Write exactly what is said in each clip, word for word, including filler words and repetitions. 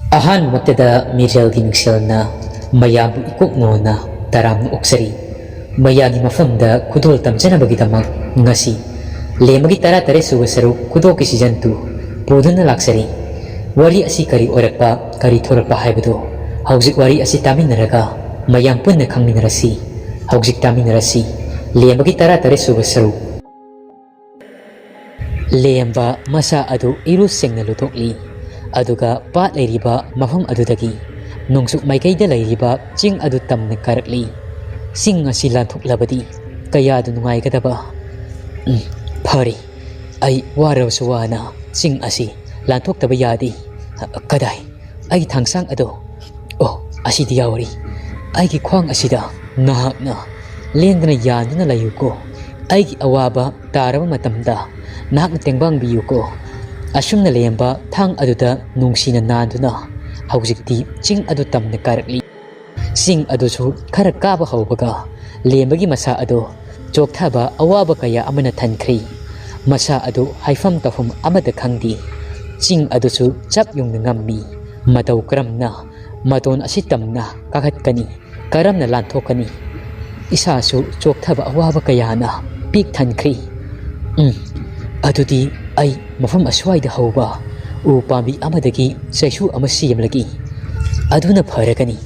ꯑꯍꯥꯟꯕꯃꯛꯇꯗ ꯃꯤꯔꯦꯜꯒꯤ ꯃꯤꯡꯁꯦꯜꯅ ꯃꯌꯥꯝꯕꯨ ꯏꯀꯣꯛ ꯅꯣꯟꯅ ꯇꯔꯥꯝꯅ ꯑꯣꯛꯆꯔꯤ꯫ ꯃꯌꯥꯝꯒꯤ ꯃꯐꯝꯗ ꯈꯨꯗꯣꯜ ꯇꯝꯖꯅꯕꯒꯤꯗꯃꯛ ꯉꯁꯤ ꯂꯦꯝꯕꯒꯤ ꯇꯔꯥ ꯇꯔꯦꯠ ꯁꯨꯕ ꯁꯔꯨꯛ ꯈꯨꯗꯣꯜꯒꯤ ꯁꯤꯖꯟ ꯇꯨ ꯄꯨꯗꯨꯅ ꯂꯥꯛꯆꯔꯤ꯫ ꯋꯥꯔꯤ ꯑꯁꯤ ꯀꯔꯤ ꯑꯣꯏꯔꯛꯄ, ꯀꯔꯤ ꯊꯣꯔꯛꯄ ꯍꯥꯏꯕꯗꯨ ꯍꯧꯖꯤꯛ ꯋꯥꯔꯤ ꯑꯁꯤ ꯇꯥꯃꯤꯟꯅꯔꯒ ꯃꯌꯥꯝ ꯄꯨꯟꯅ ꯈꯪꯃꯤꯟꯅꯔꯁꯤ꯫ ꯍꯧꯖꯤꯛ ꯇꯥꯃꯤꯟꯅꯔꯁꯤ ꯂꯦꯝꯕꯒꯤ ꯇꯔꯥ ꯇꯔꯦꯠ ꯁꯨꯕ ꯁꯔꯨꯛ꯫ ꯂꯦꯝꯕ ꯃꯁꯥ ꯑꯗꯨ ꯏꯔꯨ ꯁꯦꯡꯅ ꯂꯨꯊꯣꯛꯂꯤ, ꯑꯗꯨꯒ ꯄꯥꯠ ꯂꯩꯔꯤꯕ ꯃꯐꯝ ꯑꯗꯨꯗꯒꯤ ꯅꯣꯡꯆꯨꯞ ꯃꯥꯏꯀꯩꯗ ꯂꯩꯔꯤꯕ ꯆꯤꯡ ꯑꯗꯨ ꯇꯝꯅ ꯀꯥꯔꯛꯂꯤ꯫ ꯆꯤꯡ ꯑꯁꯤ ꯂꯥꯟꯊꯣꯛꯂꯕꯗꯤ ꯀꯌꯥꯗ ꯅꯨꯡꯉꯥꯏꯒꯗꯕ! ꯎꯝ, ꯐꯔꯦ, ꯑꯩ ꯋꯥꯔꯕꯁꯨ ꯋꯥꯅ ꯆꯤꯡ ꯑꯁꯤ ꯂꯥꯟꯊꯣꯛꯇꯕ ꯌꯥꯗꯦ꯫ ꯀꯗꯥꯏ? ꯑꯩꯒꯤ ꯊꯥꯡꯁꯥꯡ ꯑꯗꯣ꯫ ꯑꯣ, ꯑꯁꯤꯗꯤ ꯌꯥꯎꯔꯤ꯫ ꯑꯩꯒꯤ ꯈ꯭ꯋꯥꯡ ꯑꯁꯤꯗ ꯅꯍꯥꯛꯅ ꯂꯦꯡꯗꯅ ꯌꯥꯟꯗꯨꯅ ꯂꯩꯌꯨꯀꯣ꯫ ꯑꯩꯒꯤ ꯑꯋꯥꯕ ꯇꯥꯔꯕ ꯃꯇꯝꯗ ꯅꯍꯥꯛꯅ ꯇꯦꯡꯕꯥꯡꯕꯤꯌꯨꯀꯣ꯫ ꯑꯁꯨꯝꯅ ꯂꯩꯔꯝꯕ ꯊꯥꯡ ꯑꯗꯨꯗ ꯅꯨꯡꯁꯤꯅ ꯅꯥꯟꯗꯨꯅ ꯍꯧꯖꯤꯛꯇꯤ ꯆꯤꯡ ꯑꯗꯨ ꯇꯝꯅ ꯀꯥꯔꯛꯂꯤ꯫ ꯆꯤꯡ ꯑꯗꯨꯁꯨ ꯈꯔ ꯀꯥꯕ ꯍꯧꯕꯒ ꯂꯦꯝꯕꯒꯤ ꯃꯁꯥ ꯑꯗꯨ ꯆꯣꯛꯊꯕ ꯑꯋꯥꯕ ꯀꯌꯥ ꯑꯃꯅ ꯊꯟꯈ꯭ꯔꯦ꯫ ꯃꯁꯥ ꯑꯗꯨ ꯍꯥꯏꯐꯝ ꯇꯧꯐꯝ ꯑꯃꯠꯇ ꯈꯪꯗꯦ꯫ ꯆꯤꯡ ꯑꯗꯨꯁꯨ ꯆꯞ ꯌꯨꯡꯅ ꯉꯝꯃꯤ꯫ ꯃꯇꯧ ꯀꯔꯝꯅ ꯃꯇꯣꯟ ꯑꯁꯤ ꯇꯝꯅ ꯀꯥꯈꯠꯀꯅꯤ? ꯀꯔꯝꯅ ꯂꯥꯟꯊꯣꯛꯀꯅꯤ? ꯏꯁꯥꯁꯨ ꯆꯣꯛꯊꯕ ꯑꯋꯥꯕ ꯀꯌꯥꯅ ꯄꯤꯛ ꯊꯟꯈ꯭ꯔꯦ꯫ ꯎꯝ, ꯑꯗꯨꯗꯤ ꯑꯩ ꯃꯐꯝ ꯑꯁ꯭ꯋꯥꯏꯗ ꯍꯧꯕ ꯎ ꯄꯥꯝꯕꯤ ꯑꯃꯗꯒꯤ ꯆꯩꯁꯨ ꯑꯃ ꯁꯦꯝꯂꯒꯦ꯫ ꯑꯗꯨꯅ ꯐꯔꯒꯅꯤ꯫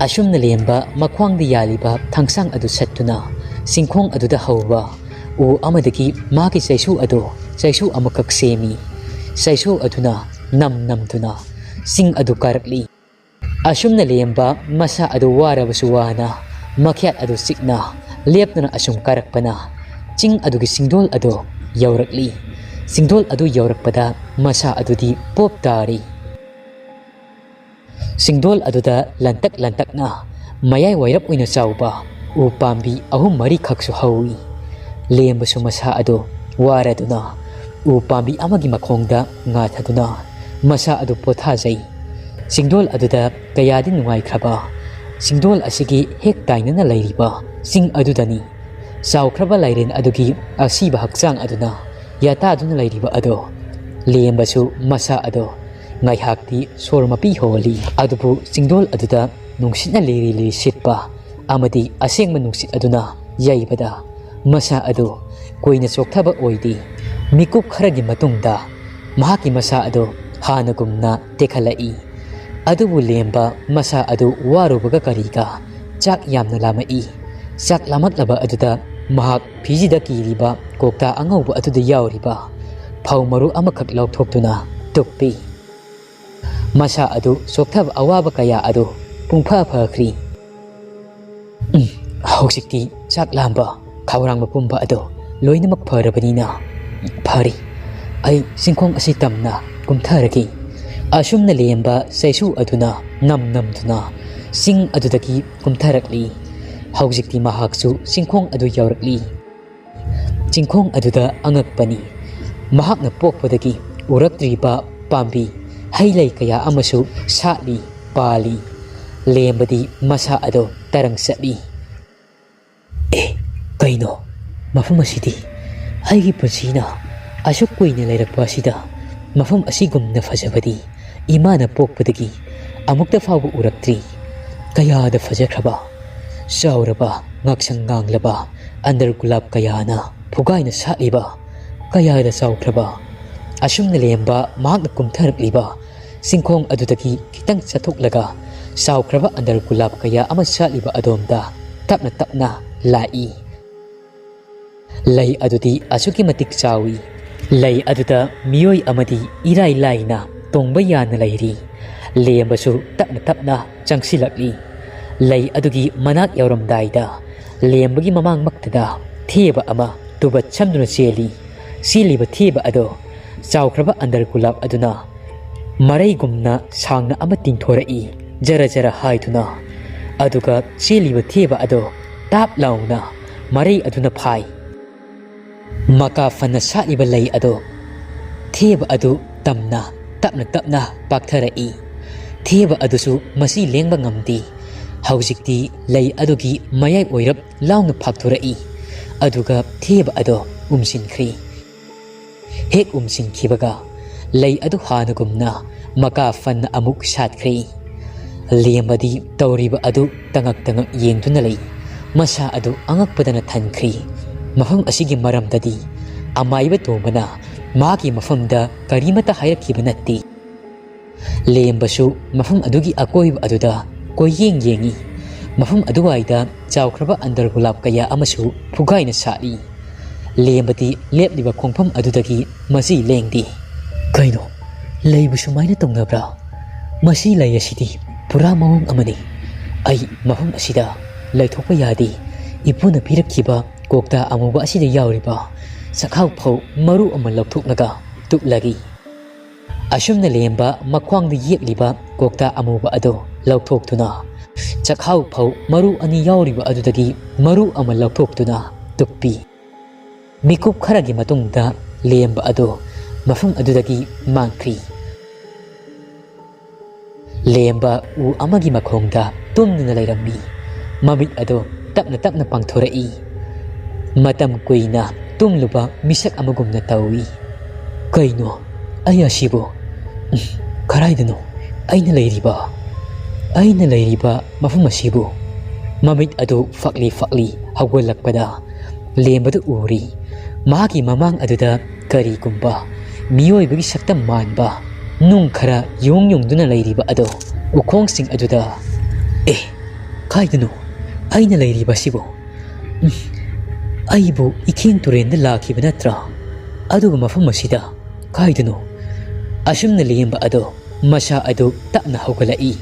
ꯑꯁꯨꯝꯅ ꯂꯦꯝꯕ ꯃꯈ꯭ꯋꯥꯡꯗ ꯌꯥꯜꯂꯤꯕ ꯊꯥꯡꯁꯥꯡ ꯑꯗꯨ ꯁꯠꯇꯨꯅ ꯆꯤꯡꯈꯣꯡ ꯑꯗꯨꯗ ꯍꯧꯕ ꯎ ꯑꯃꯗꯒꯤ ꯃꯥꯒꯤ ꯆꯩꯁꯨ ꯑꯗꯨ, ꯆꯩꯁꯨ ꯑꯃꯈꯛ ꯁꯦꯝꯃꯤ꯫ ꯆꯩꯁꯨ ꯑꯗꯨꯅ ꯅꯝ ꯅꯝꯗꯨꯅ ꯆꯤꯡ ꯑꯗꯨ ꯀꯥꯔꯛꯂꯤ꯫ ꯑꯁꯨꯝꯅ ꯂꯦꯝꯕ ꯃꯁꯥ ꯑꯗꯨ ꯋꯥꯔꯕꯁꯨ ꯋꯥꯅ ꯃꯈ꯭ꯌꯥꯠ ꯑꯗꯨ ꯆꯤꯛꯅ ꯂꯦꯞꯇꯅ ꯑꯁꯨꯝ ꯀꯥꯔꯛꯄꯅ ꯆꯤꯡ ꯑꯗꯨꯒꯤ ꯆꯤꯡꯗꯣꯜ ꯑꯗꯨ ꯌꯧꯔꯛꯂꯤ꯫ ꯆꯤꯡꯗꯣꯜ ꯑꯗꯨ ꯌꯧꯔꯛꯄꯗ ꯃꯁꯥ ꯑꯗꯨꯗꯤ ꯄꯣꯞ ꯇꯥꯔꯤ꯫ ꯆꯤꯡꯗꯣꯜ ꯑꯗꯨꯗ ꯂꯟꯇꯛ ꯂꯟꯇꯛꯅ ꯃꯌꯥꯏ ꯋꯥꯏꯔꯞ ꯑꯣꯏꯅ ꯆꯥꯎꯕ ꯎ ꯄꯥꯝꯕꯤ ꯑꯍꯨꯝ ꯃꯔꯤꯈꯛꯁꯨ ꯍꯧꯏ꯫ ꯂꯦꯝꯕꯁꯨ ꯃꯁꯥ ꯑꯗꯨ ꯋꯥꯔꯗꯨꯅ ꯎ ꯄꯥꯝꯕꯤ ꯑꯃꯒꯤ ꯃꯈꯣꯡꯗ ꯉꯥꯊꯗꯨꯅ ꯃꯁꯥ ꯑꯗꯨ ꯄꯣꯊꯥꯖꯩ꯫ ꯆꯤꯡꯗꯣꯜ ꯑꯗꯨꯗ ꯀꯌꯥꯗꯤ ꯅꯨꯡꯉꯥꯏꯈ꯭ꯔꯕ! ꯆꯤꯡꯗꯣꯜ ꯑꯁꯤꯒꯤ ꯍꯦꯛ ꯇꯥꯏꯅꯅ ꯂꯩꯔꯤꯕ ꯆꯤꯡ ꯑꯗꯨꯗꯅꯤ꯫ ꯆꯥꯎꯈ꯭ꯔꯕ ꯂꯥꯏꯔꯦꯟ ꯑꯗꯨꯒꯤ ꯑꯁꯤꯕ ꯍꯛꯆꯥꯡ ꯑꯗꯨꯅ ꯌꯥꯇꯥꯗꯨꯅ ꯂꯩꯔꯤꯕ ꯑꯗꯣ ꯂꯦꯝꯕꯁꯨ ꯃꯁꯥ ꯑꯗꯣ ꯉꯥꯏꯍꯥꯛꯇꯤ ꯁꯣꯔ ꯃꯄꯤ ꯍꯣꯜꯂꯤ꯫ ꯑꯗꯨꯕꯨ ꯆꯤꯡꯗꯣꯜ ꯑꯗꯨꯗ ꯅꯨꯡꯁꯤꯠꯅ ꯂꯤꯔꯤ ꯂꯤꯔꯤ ꯁꯤꯠꯄ ꯑꯃꯗꯤ ꯑꯁꯦꯡꯕ ꯅꯨꯡꯁꯤꯠ ꯑꯗꯨꯅ ꯌꯩꯕꯗ ꯃꯁꯥ ꯑꯗꯨ ꯀꯨꯏꯅ ꯆꯣꯛꯊꯕ ꯑꯣꯏꯗꯦ꯫ ꯃꯤꯀꯨꯞ ꯈꯔꯒꯤ ꯃꯇꯨꯡꯗ ꯃꯍꯥꯛꯀꯤ ꯃꯁꯥ ꯑꯗꯨ ꯍꯥꯟꯅꯒꯨꯝꯅ ꯇꯦꯛꯈꯠꯂꯛꯏ꯫ ꯑꯗꯨꯕꯨ ꯂꯦꯝꯕ ꯃꯁꯥ ꯑꯗꯨ ꯋꯥꯔꯨꯕꯒ ꯀꯔꯤꯒ ꯆꯥꯛ ꯌꯥꯝꯅ ꯂꯥꯝꯃꯛꯏ꯫ ꯆꯥꯛ ꯂꯥꯝꯃꯛꯂꯕ ꯑꯗꯨꯗ ꯃꯍꯥꯛ ꯐꯤꯖꯤꯗ ꯀꯤꯔꯤꯕ ꯀꯣꯛꯇꯥ ꯑꯉꯧꯕ ꯑꯗꯨꯗ ꯌꯥꯎꯔꯤꯕ ꯐꯧ ꯃꯔꯨ ꯑꯃꯈꯛ ꯂꯧꯊꯣꯛꯇꯨꯅ ꯇꯨꯞꯄꯤ꯫ ꯃꯁꯥ ꯑꯗꯨ ꯆꯣꯛꯊꯕ ꯑꯋꯥꯕ ꯀꯌꯥ ꯑꯗꯨ ꯄꯨꯡꯐ ꯐꯈ꯭ꯔꯤ꯫ "ꯎꯝ, ꯍꯧꯖꯤꯛꯇꯤ ꯆꯥꯛ ꯂꯥꯝꯕ, ꯈꯧꯔꯥꯡꯕ ꯄꯨꯝꯕ ꯑꯗꯨ ꯂꯣꯏꯅꯃꯛ ꯐꯔꯕꯅꯤꯅ ꯐꯔꯦ꯫ ꯑꯩ ꯆꯤꯡꯈꯣꯡ ꯑꯁꯤ ꯇꯝꯅ ꯀꯨꯝꯊꯔꯒꯦ꯫" ꯑꯁꯨꯝꯅ ꯂꯦꯝꯕ ꯆꯩꯁꯨ ꯑꯗꯨꯅ ꯅꯝ ꯅꯝꯗꯨꯅ ꯆꯤꯡ ꯑꯗꯨꯗꯒꯤ ꯀꯨꯝꯊꯔꯛꯂꯤ꯫ ꯍꯧꯖꯤꯛꯇꯤ ꯃꯍꯥꯛꯁꯨ ꯆꯤꯡꯈꯣꯡ ꯑꯗꯨ ꯌꯧꯔꯛꯂꯤ꯫ ꯆꯤꯡꯈꯣꯡ ꯑꯗꯨꯗ ꯑꯉꯛꯄꯅꯤ꯫ ꯃꯍꯥꯛꯅ ꯄꯣꯛꯄꯗꯒꯤ ꯎꯔꯛꯇ꯭ꯔꯤꯕ ꯄꯥꯝꯕꯤ, ꯍꯩ ꯂꯩ ꯀꯌꯥ ꯑꯃꯁꯨ ꯁꯥꯠꯂꯤ, ꯄꯥꯜꯂꯤ꯫ ꯂꯦꯝꯕꯗꯤ ꯃꯁꯥ ꯑꯗꯣ ꯇꯔꯪ ꯆꯠꯂꯤ꯫ "ꯑꯦ, ꯀꯩꯅꯣ? ꯃꯐꯝ ꯑꯁꯤꯗꯤ ꯑꯩꯒꯤ ꯄꯨꯟꯁꯤꯅ ꯑꯁꯨꯛ ꯀꯨꯏꯅ ꯂꯩꯔꯛꯄ ꯑꯁꯤꯗ ꯃꯐꯝ ꯑꯁꯤꯒꯨꯝꯅ ꯐꯖꯕꯗꯤ ꯏꯃꯥꯅ ꯄꯣꯛꯄꯗꯒꯤ ꯑꯃꯨꯛꯇ ꯐꯥꯎꯕ ꯎꯔꯛꯇ꯭ꯔꯤ꯫ ꯀꯌꯥꯗ ꯐꯖꯈ꯭ꯔꯕ, ꯆꯥꯎꯔꯕ, ꯉꯥꯛꯁꯪ ꯉꯥꯡꯂꯕ ꯑꯟꯗꯔ ꯒꯨꯂꯥꯞ ꯀꯌꯥꯅ ꯐꯨꯒꯥꯏꯅ ꯁꯥꯠꯂꯤꯕ, ꯀꯌꯥꯗ ꯆꯥꯎꯈ꯭ꯔꯕ!" ꯑꯁꯨꯝꯅ ꯂꯦꯝꯕ ꯃꯍꯥꯛꯅ ꯀꯨꯝꯊꯔꯛꯂꯤꯕ ꯆꯤꯡꯈꯣꯡ ꯑꯗꯨꯗꯒꯤ ꯈꯤꯇꯪ ꯆꯠꯊꯣꯛꯂꯒ ꯆꯥꯎꯈ꯭ꯔꯕ ꯑꯟꯗꯔ ꯒꯨꯂꯥꯞ ꯀꯌꯥ ꯑꯃ ꯁꯥꯠꯂꯤꯕ ꯑꯗꯣꯝꯗ ꯇꯞꯅ ꯇꯞꯅ ꯂꯥꯛꯏ꯫ ꯂꯩ ꯑꯗꯨꯗꯤ ꯑꯁꯨꯛꯀꯤ ꯃꯇꯤꯛ ꯆꯥꯎꯏ꯫ ꯂꯩ ꯑꯗꯨꯗ ꯃꯤꯑꯣꯏ ꯑꯃꯗꯤ ꯏꯔꯥꯏ ꯂꯥꯏꯅ ꯇꯣꯡꯕ ꯌꯥꯅ ꯂꯩꯔꯤ꯫ ꯂꯦꯝꯕꯁꯨ ꯇꯞꯅ ꯇꯞꯅ ꯆꯪꯁꯤꯜꯂꯛꯂꯤ꯫ ꯂꯩ ꯑꯗꯨꯒꯤ ꯃꯅꯥꯛ ꯌꯧꯔꯝꯗꯥꯏꯗ ꯂꯦꯝꯕꯒꯤ ꯃꯃꯥꯡꯃꯛꯇꯗ ꯊꯦꯕ ꯑꯃ ꯇꯨꯕꯠ ꯁꯝꯗꯨꯅ ꯆꯦꯜꯂꯤ꯫ ꯆꯦꯜꯂꯤꯕ ꯊꯦꯕ ꯑꯗꯣ ꯆꯥꯎꯈ꯭ꯔꯕ ꯑꯟꯗꯔ ꯒꯨꯂꯥꯞ ꯑꯗꯨꯅ ꯃꯔꯩꯒꯨꯝꯅ ꯁꯥꯡꯅ ꯑꯃ ꯇꯤꯡꯊꯣꯔꯛꯏ, ꯖꯔ ꯖꯔ ꯍꯥꯏꯗꯨꯅ꯫ ꯑꯗꯨꯒ ꯆꯦꯜꯂꯤꯕ ꯊꯦꯕ ꯑꯗꯣ ꯇꯥꯞ ꯂꯥꯎꯅ ꯃꯔꯩ ꯑꯗꯨꯅ ꯐꯥꯏ꯫ ꯃꯀꯥ ꯐꯅ ꯁꯥꯠꯂꯤꯕ ꯂꯩ ꯑꯗꯣ ꯊꯦꯕ ꯑꯗꯨ ꯇꯝꯅ ꯇꯞꯅ ꯇꯞꯅ ꯄꯥꯛꯊꯔꯛꯏ꯫ ꯊꯦꯕ ꯑꯗꯨꯁꯨ ꯃꯁꯤ ꯂꯦꯡꯕ ꯉꯝꯗꯦ꯫ ꯍꯧꯖꯤꯛꯇꯤ ꯂꯩ ꯑꯗꯨꯒꯤ ꯃꯌꯥꯏ ꯑꯣꯏꯔꯞ ꯂꯥꯎꯅ ꯐꯥꯛꯊꯣꯔꯛꯏ꯫ ꯑꯗꯨꯒ ꯊꯦꯕ ꯑꯗꯣ ꯎꯝꯁꯤꯟꯈ꯭ꯔꯦ꯫ ꯍꯦꯛ ꯎꯝꯁꯤꯟꯈꯤꯕꯒ ꯂꯩ ꯑꯗꯨ ꯍꯥꯟꯅꯒꯨꯝꯅ ꯃꯀꯥ ꯐꯟꯅ ꯑꯃꯨꯛ ꯁꯥꯠꯈ꯭ꯔꯦ꯫ ꯂꯦꯝꯕꯗꯤ ꯇꯧꯔꯤꯕ ꯑꯗꯨ ꯇꯉꯛ ꯇꯉꯛ ꯌꯦꯡꯗꯨꯅ ꯂꯩ꯫ ꯃꯁꯥ ꯑꯗꯨ ꯑꯉꯛꯄꯗꯅ ꯊꯟꯈ꯭ꯔꯦ꯫ ꯃꯐꯝ ꯑꯁꯤꯒꯤ ꯃꯔꯝꯗꯗꯤ ꯑꯃꯥꯏꯕ ꯇꯣꯝꯕꯅ ꯃꯍꯥꯛꯀꯤ ꯃꯐꯝꯗ ꯀꯔꯤꯃꯠꯇ ꯍꯥꯏꯔꯛꯈꯤꯕ ꯅꯠꯇꯦ꯫ ꯂꯦꯝꯕꯁꯨ ꯃꯐꯝ ꯑꯗꯨꯒꯤ ꯑꯀꯣꯏꯕ ꯑꯗꯨꯗ ꯀꯣꯏꯌꯦꯡ ꯌꯦꯡꯏ꯫ ꯃꯐꯝ ꯑꯗꯨꯋꯥꯏꯗ ꯆꯥꯎꯈ꯭ꯔꯕ ꯑꯟꯗꯔ ꯒꯨꯂꯥꯞ ꯀꯌꯥ ꯑꯃꯁꯨ ꯐꯨꯒꯥꯏꯅ ꯁꯥꯠꯂꯤ꯫ ꯂꯦꯝꯕꯗꯤ ꯂꯦꯞꯂꯤꯕ ꯈꯣꯡꯐꯝ ꯑꯗꯨꯗꯒꯤ ꯃꯆꯤ ꯂꯦꯡꯗꯦ꯫ "ꯀꯩꯅꯣ, ꯂꯩꯕꯨ ꯁꯨꯃꯥꯏꯅ ꯇꯧꯅꯕ꯭ꯔꯥ? ꯃꯁꯤ ꯂꯩ ꯑꯁꯤꯗꯤ ꯄꯨꯔꯥ ꯃꯑꯣꯡ ꯑꯃꯅꯤ꯫ ꯑꯩ ꯃꯐꯝ ꯑꯁꯤꯗ ꯂꯩꯊꯣꯛꯄ ꯌꯥꯗꯦ꯫ ꯏꯄꯨꯅ ꯄꯤꯔꯛꯈꯤꯕ ꯀꯣꯛꯇꯥ ꯑꯃꯨꯕ ꯑꯁꯤꯗ ꯌꯥꯎꯔꯤꯕ ꯆꯥꯛꯍꯥꯎ ꯐꯧ ꯃꯔꯨ ꯑꯃ ꯂꯧꯊꯣꯛꯂꯒ ꯇꯨꯞꯂꯒꯦ"꯫ ꯑꯁꯨꯝꯅ ꯂꯦꯝꯕ ꯃꯈ꯭ꯋꯥꯡꯗ ꯌꯦꯞꯂꯤꯕ ꯀꯣꯛꯇꯥ ꯑꯃꯨꯕ ꯑꯗꯨ ꯂꯧꯊꯣꯛꯇꯨꯅ ꯆꯥꯛꯍꯥꯎ ꯐꯧ ꯃꯔꯨ ꯑꯅꯤ ꯌꯥꯎꯔꯤꯕ ꯑꯗꯨꯗꯒꯤ ꯃꯔꯨ ꯑꯃ ꯂꯧꯊꯣꯛꯇꯨꯅ ꯇꯨꯞꯄꯤ꯫ ꯃꯤꯀꯨꯞ ꯈꯔꯒꯤ ꯃꯇꯨꯡꯗ ꯂꯦꯝꯕ ꯑꯗꯨ ꯃꯐꯝ ꯑꯗꯨꯗꯒꯤ ꯃꯥꯡꯈ꯭ꯔꯤ꯫ ꯂꯦꯝꯕ ꯎ ꯑꯃꯒꯤ ꯃꯈꯣꯡꯗ ꯇꯨꯝꯗꯨꯅ ꯂꯩꯔꯝꯃꯤ꯫ ꯃꯃꯤꯠ ꯑꯗꯨ ꯇꯞꯅ ꯇꯞꯅ ꯄꯥꯡꯊꯣꯔꯛꯏ꯫ ꯃꯇꯝ ꯀꯨꯏꯅ ꯇꯨꯝꯂꯨꯕ ꯃꯤꯁꯛ ꯑꯃꯒꯨꯝꯅ ꯇꯧꯏ꯫ "ꯀꯩꯅꯣ ꯑꯩ ꯑꯁꯤꯕꯨ? ꯎꯝ, ꯀꯗꯥꯏꯗꯅꯣ ꯑꯩꯅ ꯂꯩꯔꯤꯕ? ꯑꯩꯅ ꯂꯩꯔꯤꯕ ꯃꯐꯝ ꯑꯁꯤꯕꯨ?" ꯃꯃꯤꯠ ꯑꯗꯨ ꯐꯛꯂꯤ ꯐꯛꯂꯤ ꯍꯧꯒꯠꯂꯛꯄꯗ ꯂꯦꯝꯕꯗꯨ ꯎꯔꯤ꯫ ꯃꯍꯥꯛꯀꯤ ꯃꯃꯥꯡ ꯑꯗꯨꯗ ꯀꯔꯤꯒꯨꯝꯕ ꯃꯤꯑꯣꯏꯕꯒꯤ ꯁꯛꯇꯝ ꯃꯥꯟꯕ ꯅꯨꯡ ꯈꯔ ꯌꯣꯡ ꯌꯣꯡꯗꯨꯅ ꯂꯩꯔꯤꯕ ꯑꯗꯣ ꯎꯈꯣꯡꯁꯤꯡ ꯑꯗꯨꯗ꯫ "ꯑꯦ, ꯀꯥꯏꯗꯅꯣ ꯑꯩꯅ ꯂꯩꯔꯤꯕ ꯑꯁꯤꯕꯨ? ꯎꯝ, ꯑꯩꯕꯨ ꯏꯈꯦꯡ ꯇꯨꯔꯦꯟꯗ ꯂꯥꯛꯈꯤꯕ ꯅꯠꯇ꯭ꯔꯥ? ꯑꯗꯨꯒ ꯃꯐꯝ ꯑꯁꯤꯗ ꯀꯥꯏꯗꯅꯣ?" ꯑꯁꯨꯝꯅ ꯂꯦꯝꯕ ꯑꯗꯣ ꯃꯁꯥ ꯑꯗꯨ ꯇꯞꯅ ꯍꯧꯒꯠꯂꯛꯏ꯫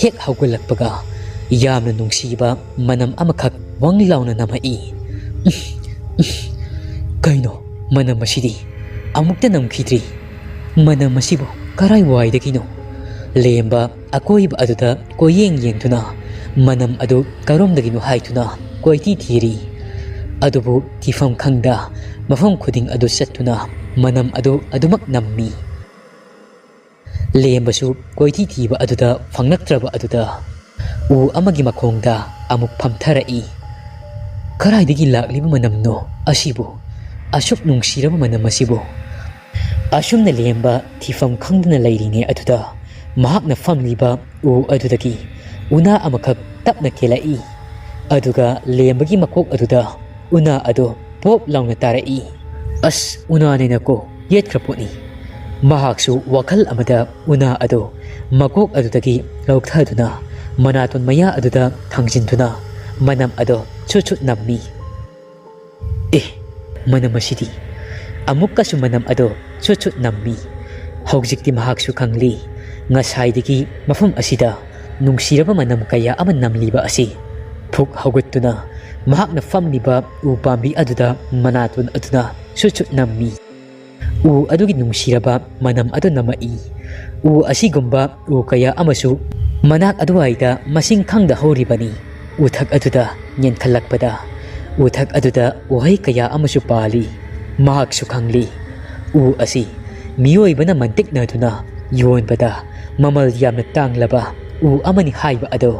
ꯍꯦꯛ ꯍꯧꯒꯠꯂꯛꯄꯒ ꯌꯥꯝꯅ ꯅꯨꯡꯁꯤꯕ ꯃꯅꯝ ꯑꯃꯈꯛ ꯋꯪ ꯂꯥꯎꯅ ꯅꯝꯃꯛꯏ꯫ "ꯀꯩꯅꯣ ꯃꯅꯝ ꯑꯁꯤꯗꯤ? ꯑꯃꯨꯛꯇ ꯅꯝꯈꯤꯗ꯭ꯔꯤ꯫ ꯃꯅꯝ ꯑꯁꯤꯕꯨ ꯀꯔꯥꯏꯋꯥꯏꯗꯒꯤꯅꯣ?" ꯂꯦꯝꯕ ꯑꯀꯣꯏꯕ ꯑꯗꯨꯗ ꯀꯣꯏꯌꯦꯡ ꯌꯦꯡꯗꯨꯅ ꯃꯅꯝ ꯑꯗꯨ ꯀꯔꯣꯝꯗꯒꯤꯅꯣ ꯍꯥꯏꯗꯨꯅ ꯀꯣꯏꯊꯤ ꯊꯤꯔꯤ꯫ ꯑꯗꯨꯕꯨ ꯊꯤꯐꯝ ꯈꯪꯗ ꯃꯐꯝ ꯈꯨꯗꯤꯡ ꯑꯗꯨ ꯆꯠꯇꯨꯅ ꯃꯅꯝ ꯑꯗꯨ ꯑꯗꯨꯃꯛ ꯅꯝꯃꯤ꯫ ꯂꯦꯝꯕꯁꯨ ꯀꯣꯏꯊꯤ ꯊꯤꯕ ꯑꯗꯨꯗ ꯐꯪꯂꯛꯇ꯭ꯔꯕ ꯑꯗꯨꯗ ꯎ ꯑꯃꯒꯤ ꯃꯈꯣꯡꯗ ꯑꯃꯨꯛ ꯐꯝꯊꯔꯛꯏ꯫ "ꯀꯗꯥꯏꯗꯒꯤ ꯂꯥꯛꯂꯤꯕ ꯃꯅꯝꯅꯣ ꯑꯁꯤꯕꯨ? ꯑꯁꯨꯛ ꯅꯨꯡꯁꯤꯔꯕ ꯃꯅꯝ ꯑꯁꯤꯕꯨ?" ꯑꯁꯨꯝꯅ ꯂꯦꯝꯕ ꯊꯤꯐꯝ ꯈꯪꯗꯅ ꯂꯩꯔꯤꯉꯩ ꯑꯗꯨꯗ ꯃꯍꯥꯛꯅ ꯐꯝꯂꯤꯕ ꯎ ꯑꯗꯨꯗꯒꯤ ꯎꯅꯥ ꯑꯃꯈꯛ ꯇꯞꯅ ꯀꯦꯜꯂꯛꯏ꯫ ꯑꯗꯨꯒ ꯂꯦꯝꯕꯒꯤ ꯃꯀꯣꯛ ꯑꯗꯨꯗ ꯎꯅꯥ ꯑꯗꯨ ꯄꯣꯞ ꯂꯥꯎꯅ ꯇꯥꯔꯛꯏ꯫ "ꯑꯁ, ꯎꯅꯥꯅꯤꯅꯀꯣ, ꯌꯦꯠꯈ꯭ꯔ ꯄꯣꯠꯅꯤ꯫" ꯃꯍꯥꯛꯁꯨ ꯋꯥꯈꯜ ꯑꯃꯗ ꯎꯅꯥ ꯑꯗꯨ ꯃꯀꯣꯛ ꯑꯗꯨꯗꯒꯤ ꯂꯧꯊꯗꯨꯅ ꯃꯅꯥꯇꯣꯟ ꯃꯌꯥ ꯑꯗꯨꯗ ꯊꯥꯡꯖꯤꯟꯗꯨꯅ ꯃꯅꯝ ꯑꯗꯨ ꯁꯨꯠ ꯁꯨꯠ ꯅꯝꯃꯤ꯫ "ꯑꯦ, ꯃꯅꯝ ꯑꯁꯤꯗꯤ!" ꯑꯃꯨꯛꯀꯁꯨ ꯃꯅꯝ ꯑꯗꯨ ꯁꯨꯠ ꯁꯨꯠ ꯅꯝꯃꯤ꯫ ꯍꯧꯖꯤꯛꯇꯤ ꯃꯍꯥꯛꯁꯨ ꯈꯪꯂꯤ, ꯉꯁꯥꯏꯗꯒꯤ ꯃꯐꯝ ꯑꯁꯤꯗ ꯅꯨꯡꯁꯤꯔꯕ ꯃꯅꯝ ꯀꯌꯥ ꯑꯃ ꯅꯝꯂꯤꯕ ꯑꯁꯤ꯫ ꯐꯨꯛ ꯍꯧꯒꯠꯇꯨꯅ ꯃꯍꯥꯛꯅ ꯐꯝꯂꯤꯕ ꯎ ꯄꯥꯝꯕꯤ ꯑꯗꯨꯗ ꯃꯅꯥꯇꯣꯟ ꯑꯗꯨꯅ ꯁꯨꯠ ꯁꯨꯠ ꯅꯝꯃꯤ꯫ ꯎ ꯑꯗꯨꯒꯤ ꯅꯨꯡꯁꯤꯔꯕ ꯃꯅꯝ ꯑꯗꯨ ꯅꯝꯃꯛꯏ꯫ ꯎ ꯑꯁꯤꯒꯨꯝꯕ ꯎ ꯀꯌꯥ ꯑꯃꯁꯨ ꯃꯅꯥꯛ ꯑꯗꯨꯋꯥꯏꯗ ꯃꯁꯤꯡ ꯈꯪꯗ ꯍꯧꯔꯤꯕꯅꯤ꯫ ꯎꯊꯛ ꯑꯗꯨꯗ ꯌꯦꯡꯈꯠꯂꯛꯄꯗ ꯎꯊꯛ ꯑꯗꯨꯗ ꯎꯍꯩ ꯀꯌꯥ ꯑꯃꯁꯨ ꯄꯥꯜꯂꯤ꯫ ꯃꯍꯥꯛꯁꯨ ꯈꯪꯂꯤ, ꯎ ꯑꯁꯤ ꯃꯤꯑꯣꯏꯕꯅ ꯃꯟꯇꯤꯛꯅꯗꯨꯅ ꯌꯣꯟꯕꯗ ꯃꯃꯜ ꯌꯥꯝꯅ ꯇꯥꯡꯂꯕ ꯎ ꯑꯃꯅꯤ ꯍꯥꯏꯕ ꯑꯗꯨ꯫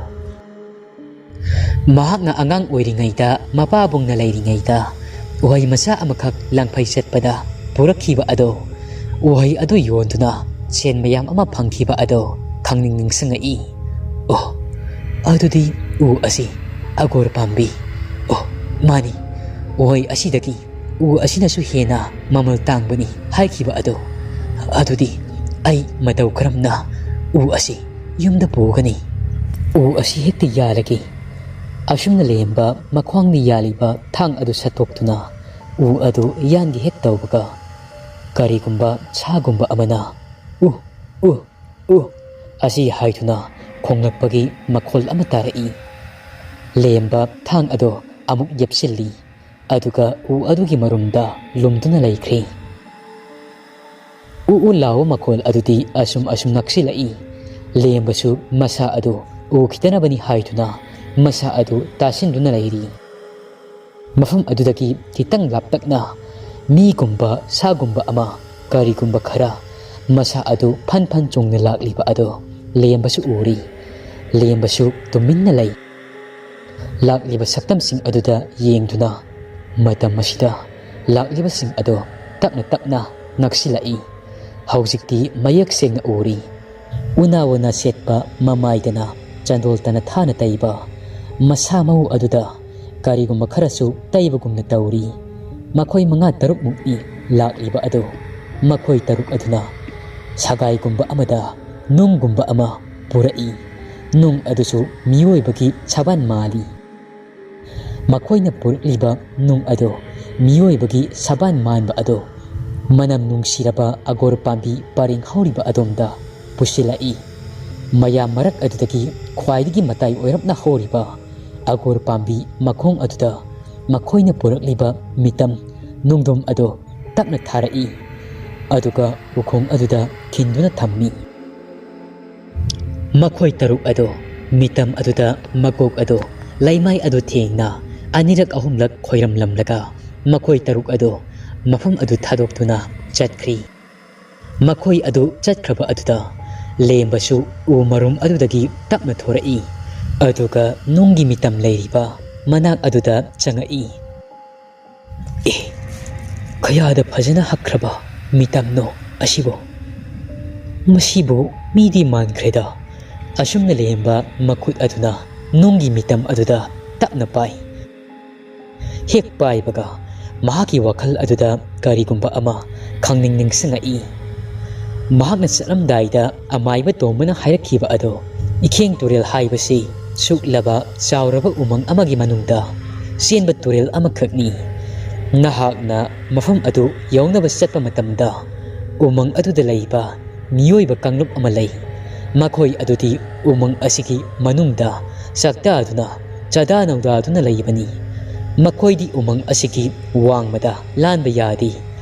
ꯃꯍꯥꯛꯅ ꯑꯉꯥꯡ ꯑꯣꯏꯔꯤꯉꯩꯗ ꯃꯄꯥꯕꯨꯡꯅ ꯂꯩꯔꯤꯉꯩꯗ ꯎꯍꯩ ꯃꯆꯥ ꯑꯃꯈꯛ ꯂꯪꯐꯩ ꯆꯠꯄꯗ ꯄꯨꯔꯛꯈꯤꯕ ꯑꯗꯣ, ꯎꯍꯩ ꯑꯗꯨ ꯌꯣꯟꯗꯨꯅ ꯁꯦꯟ ꯃꯌꯥꯝ ꯑꯃ ꯐꯪꯈꯤꯕ ꯑꯗꯣ ꯈꯪꯅꯤꯡ ꯅꯤꯡꯁꯤꯡꯉꯛꯏ꯫ "ꯑꯣ, ꯑꯗꯨꯗꯤ ꯎ ꯑꯁꯤ ꯑꯒꯣꯔ ꯄꯥꯝꯕꯤ꯫ ꯑꯣ, ꯃꯥꯅꯤ, ꯎꯍꯩ ꯑꯁꯤꯗꯒꯤ ꯎ ꯑꯁꯤꯅꯁꯨ ꯍꯦꯟꯅ ꯃꯃꯜ ꯇꯥꯡꯕꯅꯤ" ꯍꯥꯏꯈꯤꯕ ꯑꯗꯣ꯫ "ꯑꯗꯨꯗꯤ ꯑꯩ ꯃꯇꯧ ꯀꯔꯝꯅ ꯎ ꯑꯁꯤ ꯌꯨꯝꯗ ꯄꯨꯒꯅꯤ? ꯎ ꯑꯁꯤ ꯍꯦꯛꯇ ꯌꯥꯜꯂꯒꯦ꯫" ꯑꯁꯨꯝꯅ ꯂꯦꯝꯕ ꯃꯈ꯭ꯋꯥꯡꯗ ꯌꯥꯜꯂꯤꯕ ꯊꯥꯡ ꯑꯗꯨ ꯁꯠꯇꯣꯛꯇꯨꯅ ꯎ ꯑꯗꯨ ꯌꯥꯟꯒꯦ ꯍꯦꯛ ꯇꯧꯕꯒ, ꯀꯔꯤꯒꯨꯝꯕ ꯁꯥꯒꯨꯝꯕ ꯑꯃꯅ "ꯎ, ꯎ, ꯎ" ꯑꯁꯤ ꯍꯥꯏꯗꯨꯅ ꯈꯣꯡꯂꯛꯄꯒꯤ ꯃꯈꯣꯜ ꯑꯃ ꯇꯥꯔꯛꯏ꯫ ꯂꯦꯝꯕ ꯊꯥꯡ ꯑꯗꯨ ꯑꯃꯨꯛ ꯌꯦꯞꯁꯤꯜꯂꯤ꯫ ꯑꯗꯨꯒ ꯎ ꯑꯗꯨꯒꯤ ꯃꯔꯨꯝꯗ ꯂꯨꯝꯗꯨꯅ ꯂꯩꯈ꯭ꯔꯦ꯫ ꯎ ꯎ ꯂꯥꯎꯕ ꯃꯈꯣꯜ ꯑꯗꯨꯗꯤ ꯑꯁꯨꯝ ꯑꯁꯨꯝ ꯅꯛꯁꯤꯜꯂꯛꯏ꯫ ꯂꯦꯝꯕꯁꯨ ꯃꯁꯥ ꯑꯗꯨ ꯎꯈꯤꯗꯅꯕꯅꯤ ꯍꯥꯏꯗꯨꯅ ꯃꯁꯥ ꯑꯗꯨ ꯇꯥꯁꯤꯟꯗꯨꯅ ꯂꯩꯔꯤ꯫ ꯃꯐꯝ ꯑꯗꯨꯗꯒꯤ ꯈꯤꯇꯪ ꯂꯥꯞꯇꯛꯅ ꯃꯤꯒꯨꯝꯕ, ꯁꯥꯒꯨꯝꯕ ꯑꯃ, ꯀꯔꯤꯒꯨꯝꯕ ꯈꯔ ꯃꯁꯥ ꯑꯗꯨ ꯐꯟ ꯐꯟ ꯆꯣꯡꯅ ꯂꯥꯛꯂꯤꯕ ꯑꯗꯨ ꯂꯦꯝꯕꯁꯨ ꯎꯔꯤ꯫ ꯂꯦꯝꯕꯁꯨ ꯇꯨꯃꯤꯟꯅ ꯂꯩ꯫ ꯂꯥꯛꯂꯤꯕ ꯁꯛꯇꯝꯁꯤꯡ ꯑꯗꯨꯗ ꯌꯦꯡꯗꯨꯅ, ꯃꯇꯝ ꯑꯁꯤꯗ ꯂꯥꯛꯂꯤꯕꯁꯤꯡ ꯑꯗꯨ ꯇꯞꯅ ꯇꯞꯅ ꯅꯛꯁꯤꯜꯂꯛꯏ꯫ ꯍꯧꯖꯤꯛꯇꯤ ꯃꯌꯦꯛ ꯁꯦꯡꯅ ꯎꯔꯤ꯫ ꯎꯅꯥ ꯋꯥꯅꯥ ꯁꯦꯠꯄ ꯃꯃꯥꯏꯗꯅ ꯆꯟꯗꯣꯜ ꯇꯅ ꯊꯥꯅ ꯇꯩꯕ ꯃꯁꯥ ꯃꯎ ꯑꯗꯨꯗ ꯀꯔꯤꯒꯨꯝꯕ ꯈꯔꯁꯨ ꯇꯩꯕꯒꯨꯝꯅ ꯇꯧꯔꯤ꯫ ꯃꯈꯣꯏ ꯃꯉꯥ ꯇꯔꯨꯛꯃꯨꯛꯅꯤ ꯂꯥꯛꯂꯤꯕ ꯑꯗꯨ꯫ ꯃꯈꯣꯏ ꯇꯔꯨꯛ ꯑꯗꯨꯅ ꯁꯒꯥꯏꯒꯨꯝꯕ ꯑꯃꯗ ꯅꯨꯡꯒꯨꯝꯕ ꯑꯃ ꯄꯨꯔꯛꯏ꯫ ꯅꯨꯡ ꯑꯗꯨꯁꯨ ꯃꯤꯑꯣꯏꯕꯒꯤ ꯁꯥꯕꯥꯟ ꯃꯥꯜꯂꯤ꯫ ꯃꯈꯣꯏꯅ ꯄꯨꯔꯛꯂꯤꯕ ꯅꯨꯡ ꯑꯗꯨ ꯃꯤꯑꯣꯏꯕꯒꯤ ꯁꯥꯕꯥꯟ ꯃꯥꯟꯕ ꯑꯗꯨ ꯃꯅꯝ ꯅꯨꯡꯁꯤꯔꯕ ꯑꯒꯣꯔ ꯄꯥꯝꯕꯤ ꯄꯔꯦꯡ ꯍꯧꯔꯤꯕ ꯑꯗꯣꯝꯗ ꯄꯨꯁꯤꯜꯂꯛꯏ꯫ ꯃꯌꯥꯝ ꯃꯔꯛ ꯑꯗꯨꯗꯒꯤ ꯈ꯭ꯋꯥꯏꯗꯒꯤ ꯃꯇꯥꯏ ꯑꯣꯏꯔꯞꯅ ꯍꯧꯔꯤꯕ ꯑꯒꯣꯔ ꯄꯥꯝꯕꯤ ꯃꯈꯣꯡ ꯑꯗꯨꯗ ꯃꯈꯣꯏꯅ ꯄꯨꯔꯛꯂꯤꯕ ꯃꯤꯇꯝ ꯅꯨꯡꯗꯨꯝ ꯑꯗꯨ ꯇꯞꯅ ꯊꯥꯔꯛꯏ, ꯑꯗꯨꯒ ꯎꯈꯣꯡ ꯑꯗꯨꯗ ꯈꯤꯟꯗꯨꯅ ꯊꯝꯃꯤ꯫ ꯃꯈꯣꯏ ꯇꯔꯨꯛ ꯑꯗꯨ ꯃꯤꯇꯝ ꯑꯗꯨꯗ ꯃꯀꯣꯛ ꯑꯗꯨ ꯂꯩꯃꯥꯏ ꯑꯗꯨ ꯊꯦꯡꯅ ꯑꯅꯤꯔꯛ ꯑꯍꯨꯝꯂꯛ ꯈꯣꯏꯔꯝꯂꯝꯂꯒ ꯃꯈꯣꯏ ꯇꯔꯨꯛ ꯑꯗꯨ ꯃꯐꯝ ꯑꯗꯨ ꯊꯥꯗꯣꯛꯇꯨꯅ ꯆꯠꯈ꯭ꯔꯤ꯫ ꯃꯈꯣꯏ ꯑꯗꯨ ꯆꯠꯈ꯭ꯔꯕ ꯑꯗꯨꯗ ꯂꯦꯝꯕꯁꯨ ꯎ ꯃꯔꯨꯝ ꯑꯗꯨꯗꯒꯤ ꯇꯞꯅ ꯊꯣꯔꯛꯏ, ꯑꯗꯨꯒ ꯅꯨꯡꯒꯤ ꯃꯤꯇꯝ ꯂꯩꯔꯤꯕ ꯃꯅꯥꯛ ꯑꯗꯨꯗ ꯆꯪꯉꯛꯏ꯫ "ꯑꯦ, ꯀꯌꯥꯗ ꯐꯖꯅ ꯍꯛꯈ꯭ꯔꯕ ꯃꯤꯇꯝꯅꯣ ꯑꯁꯤꯕꯨ! ꯃꯁꯤꯕꯨ ꯃꯤꯗꯤ ꯃꯥꯟꯈ꯭ꯔꯦꯗ!" ꯑꯁꯨꯝꯅ ꯂꯦꯝꯕ ꯃꯈꯨꯠ ꯑꯗꯨꯅ ꯅꯨꯡꯒꯤ ꯃꯤꯇꯝ ꯑꯗꯨꯗ ꯇꯞꯅ ꯄꯥꯏ꯫ ꯍꯦꯛ ꯄꯥꯏꯕꯒ ꯃꯍꯥꯛꯀꯤ ꯋꯥꯈꯜ ꯑꯗꯨꯗ ꯀꯔꯤꯒꯨꯝꯕ ꯑꯃ ꯈꯪꯅꯤꯡ ꯅꯤꯡꯁꯤꯡꯉꯛꯏ꯫ ꯃꯍꯥꯛꯅ ꯆꯠꯂꯝꯗꯥꯏꯗ ꯑꯃꯥꯏꯕ ꯇꯣꯝꯕꯅ ꯍꯥꯏꯔꯛꯈꯤꯕ ꯑꯗꯣ, ꯏꯈꯦꯡ ꯇꯨꯔꯦꯜ ꯍꯥꯏꯕꯁꯤ ꯁꯨꯛꯂꯕ ꯆꯥꯎꯔꯕ ꯎꯃꯪ ꯑꯃꯒꯤ ꯃꯅꯨꯡꯗ ꯆꯦꯟꯕ ꯇꯨꯔꯦꯜ ꯑꯃꯈꯛꯅꯤ꯫ ꯅꯍꯥꯛꯅ ꯃꯐꯝ ꯑꯗꯨ ꯌꯧꯅꯕ ꯆꯠꯄ ꯃꯇꯝꯗ ꯎꯃꯪ ꯑꯗꯨꯗ ꯂꯩꯕ ꯃꯤꯑꯣꯏꯕ ꯀꯥꯡꯂꯨꯞ ꯑꯃ ꯂꯩ꯫ ꯃꯈꯣꯏ ꯑꯗꯨꯗꯤ ꯎꯃꯪ ꯑꯁꯤꯒꯤ ꯃꯅꯨꯡꯗ ꯆꯥꯛꯇꯥꯗꯨꯅ ꯆꯥꯗꯥ ꯅꯧꯗꯥꯗꯨꯅ ꯂꯩꯕꯅꯤ꯫ ꯃꯈꯣꯏꯗꯤ ꯎꯃꯪ ꯑꯁꯤꯒꯤ ꯋꯥꯡꯃꯗ ꯂꯥꯟꯕ ꯌꯥꯗꯦ,